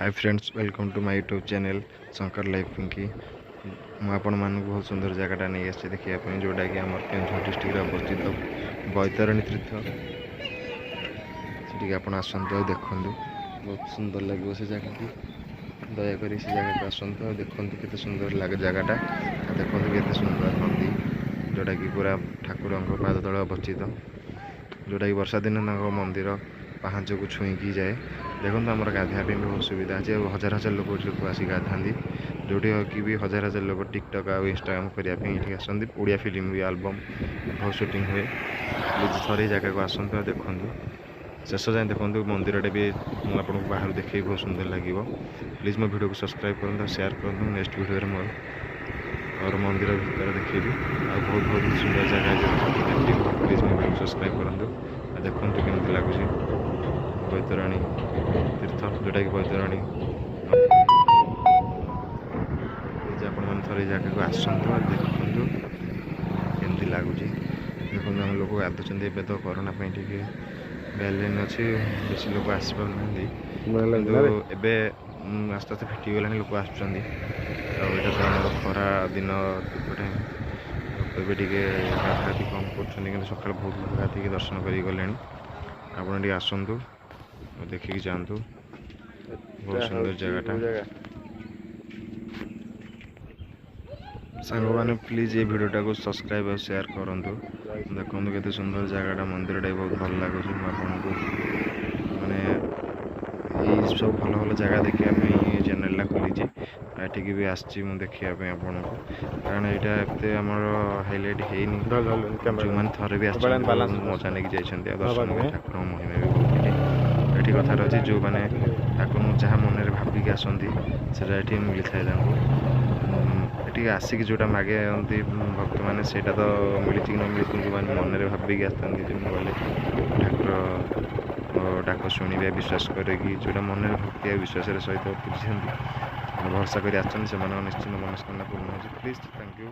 Hi friends, welcome to my YouTube channel Shankar life Pinki. ମୁଁ ଆପଣମାନଙ୍କୁ ବହୁତ ସୁନ୍ଦର ଜାଗାଟା ନେଇ ଆସିଛି ଦେଖିବା ପାଇଁ, ଯେଉଁଟାକି ଆମର କେନ୍ଦୁଝର ଡିଷ୍ଟ୍ରିକ୍ଟରେ ଅବସ୍ଥିତ ବୈତରଣୀ ତୀର୍ଥ। ସେଠିକି ଆପଣ ଆସନ୍ତୁ ଆଉ ଦେଖନ୍ତୁ, ବହୁତ ସୁନ୍ଦର ଲାଗିବ ସେ ଜାଗାଟି। ଦୟାକରି ସେ ଜାଗାକୁ ଆସନ୍ତୁ ଆଉ ଦେଖନ୍ତୁ କେତେ ସୁନ୍ଦର ଲାଗେ ଜାଗାଟା। ଆଉ ଦେଖନ୍ତୁ କେତେ ସୁନ୍ଦର ନଦୀ, ଯେଉଁଟାକି ପୁରା ଠାକୁରଙ୍କ ପାଦ ତଳେ ଅବସ୍ଥିତ, ଯେଉଁଟାକି ବର୍ଷା ଦିନ ତାଙ୍କ ମନ୍ଦିର ପାହାଞ୍ଚକୁ ଛୁଇଁକି ଯାଏ। ଦେଖନ୍ତୁ, ଆମର ଗାଧୋଇବା ପାଇଁ ବି ବହୁତ ସୁବିଧା ଅଛି ଆଉ ହଜାର ହଜାର ଲୋକ ଏଠି ଆସି ଗାଧାନ୍ତି, ଯେଉଁଠି କି ବି ହଜାର ହଜାର ଲୋକ ଟିକଟକ୍ ଆଉ ଇନଷ୍ଟାଗ୍ରାମ କରିବା ପାଇଁ ଏଠିକି ଆସନ୍ତି। ଓଡ଼ିଆ ଫିଲ୍ମ ବି ଆଲବମ୍ ବହୁତ ସୁଟିଂ ହୁଏ। ପ୍ଲିଜ୍ ଥରେ ଏ ଜାଗାକୁ ଆସନ୍ତୁ ଆଉ ଦେଖନ୍ତୁ, ଶେଷ ଯାଏଁ ଦେଖନ୍ତୁ। ମନ୍ଦିରଟା ବି ମୁଁ ଆପଣଙ୍କୁ ବାହାରୁ ଦେଖେଇବି, ବହୁତ ସୁନ୍ଦର ଲାଗିବ। ପ୍ଲିଜ୍ ମୋ ଭିଡ଼ିଓକୁ ସବସ୍କ୍ରାଇବ୍ କରନ୍ତୁ ଆଉ ସେୟାର କରନ୍ତୁ। ମୁଁ ନେକ୍ସଟ ଭିଡ଼ିଓରେ ମୋର ମନ୍ଦିର ଭିତରେ ଦେଖେଇବି ଆଉ ବହୁତ ବହୁତ ସୁନ୍ଦର ଜାଗା ବି ଅଛି ଦେଖେଇବି। ପ୍ଲିଜ୍ ମୋ ଭିଡ଼ିଓକୁ ସବସ୍କ୍ରାଇବ୍ କରନ୍ତୁ ଆଉ ଦେଖନ୍ତୁ କେମିତି ଲାଗୁଛି ବୈତରଣୀ ତୀର୍ଥ, ଯେଉଁଟାକି ବୈତରଣୀ। ପ୍ଲିଜ୍ ଆପଣମାନେ ଥରେ ଏ ଜାଗାକୁ ଆସନ୍ତୁ ଆଉ ଦେଖନ୍ତୁ କେମିତି ଲାଗୁଛି। ଦେଖନ୍ତୁ, ଆମ ଲୋକ ଗାଧୁଛନ୍ତି। ଏବେ ତ କରୋନା ପାଇଁ ଟିକେ ବ୍ୟାଲେନ୍ ଅଛି, ବେଶୀ ଲୋକ ଆସିପାରୁନାହାନ୍ତି, କିନ୍ତୁ ଏବେ ଆସ୍ତେ ଆସ୍ତେ ଫିଟିଗଲାଣି, ଲୋକ ଆସୁଛନ୍ତି। ଆଉ ଏଇଟା ତ ଆମର ଖରା ଦିନ ଟାଇମ୍, ଲୋକ ଏବେ ଟିକେ ଗାଧା ଗାଧି କମ୍ କରୁଛନ୍ତି, କିନ୍ତୁ ସକାଳେ ବହୁତ ଲୋକ ଗାଧୋଇକି ଦର୍ଶନ କରିକି ଗଲେଣି। ଆପଣ ଟିକେ ଆସନ୍ତୁ ଆଉ ଦେଖିକି ଯାଆନ୍ତୁ, ବହୁତ ସୁନ୍ଦର ଜାଗାଟା। ସାଙ୍ଗମାନେ, ପ୍ଲିଜ୍ ଏ ଭିଡ଼ିଓଟାକୁ ସବସ୍କ୍ରାଇବ୍ ଆଉ ସେୟାର କରନ୍ତୁ। ଦେଖନ୍ତୁ କେତେ ସୁନ୍ଦର ଜାଗାଟା, ମନ୍ଦିରଟା ବି ବହୁତ ଭଲ ଲାଗୁଛି। ମୁଁ ଆପଣଙ୍କୁ ମାନେ ଏଇ ସବୁ ଭଲ ଭଲ ଜାଗା ଦେଖିବା ପାଇଁ ଏ ଚ୍ୟାନେଲଟା ଖୋଲିଛି ଆଉ ଏଠିକି ବି ଆସିଛି ମୁଁ ଦେଖିବା ପାଇଁ ଆପଣଙ୍କୁ, କାରଣ ଏଇଟା ଏତେ ଆମର ହାଇଲାଇଟ୍ ହେଇନି। ଯେଉଁମାନେ ଥରେ ବି ଆସିଛନ୍ତି, ବହୁତ ମଜା ନେଇକି ଯାଇଛନ୍ତି ଆଉ ଦର୍ଶନ କରି। ଠାକୁରଙ୍କ ମହିମା ବି ବହୁତ ଏଠି। ଏଠି କଥାରେ ଅଛି, ଯେଉଁମାନେ ଠାକୁରଙ୍କୁ ଯାହା ମନରେ ଭାବିକି ଆସନ୍ତି, ସେଟା ଏଠି ମିଳିଥାଏ ତାଙ୍କୁ। ଏଠିକି ଆସିକି ଯେଉଁଟା ମାଗନ୍ତି ଭକ୍ତମାନେ, ସେଇଟା ତ ମିଳିଛି କି ନ ମିଳିଛି, କିନ୍ତୁ ଯେଉଁମାନେ ମନରେ ଭାବିକି ଆସିଥାନ୍ତି ଯେ ମୁଁ ଗଲେ ଠାକୁର ଡାକ ଶୁଣିବେ, ବିଶ୍ୱାସ କରିକି ଯେଉଁଟା ମନରେ ଭକ୍ତି ଆଉ ବିଶ୍ୱାସର ସହିତ ପୂଜିଛନ୍ତି, ଭରସା କରି ଆସିଛନ୍ତି, ସେମାନଙ୍କ ନିଶ୍ଚିନ୍ତ ମନସ୍କାମନା ପୂର୍ଣ୍ଣ ହେଉଛି। Please, thank you.